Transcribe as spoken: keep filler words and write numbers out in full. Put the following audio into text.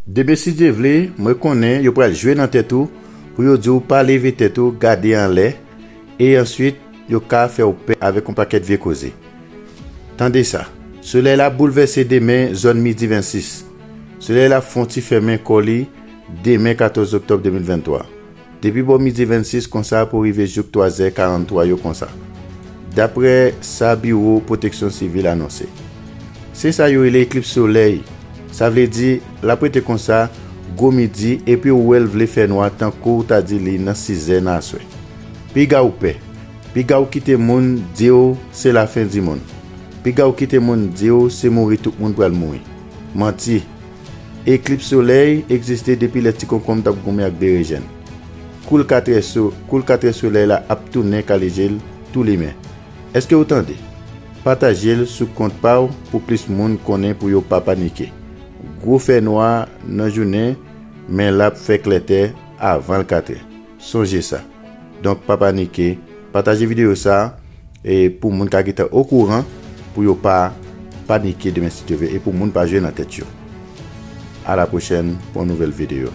Demen si Dye vle, mwen konnen yo pral jwe nan tèt ou pou yo di w pa leve tèt ou gade anlè, e answit yo ka fè w pè avèk yon pakèt vye koze. Tande sa, solèy la boulvèse demen zòn midi vennsis. Solèy la fè yon ti fèmen kò li demen katòz oktòb de mil venntwa. Depi bò midi vennsis konsa pou rive jouk twazè karanntwa yo konsa, daprè sa Biwo Pwoteksyon Sivil anonse. Se sa yo rele eklips solèy. Sa vle di, l ap rete konsa gwo midi epi ou wè l vle fè nwa tankou w ta di li nan sizè nan aswè. Piga w pè. Piga w kite moun di w se lafen di monn. Piga w kite moun di w se mouri tout moun pral mouri. Manti. Eklips solèy egziste depi lè ti konkonm t ap goumen ak berejèn. Koul katrè so, koul katrè solèy la ap tounen kale je l tou limen. Èske w tande? Pataje l sou kont pa w pou plis moun konnen pou yo pa panike. Gwo fènwa nan jounen, men l ap fè klètè avan l katrè. Sonje sa. Donk pa panike, pataje videyo sa e pou moun ka gentan okouran pou yo pa panike demen si Dye vle e pou moun pa jwe nan tèt yo. A la pwochèn pou yon nouvèl videyo.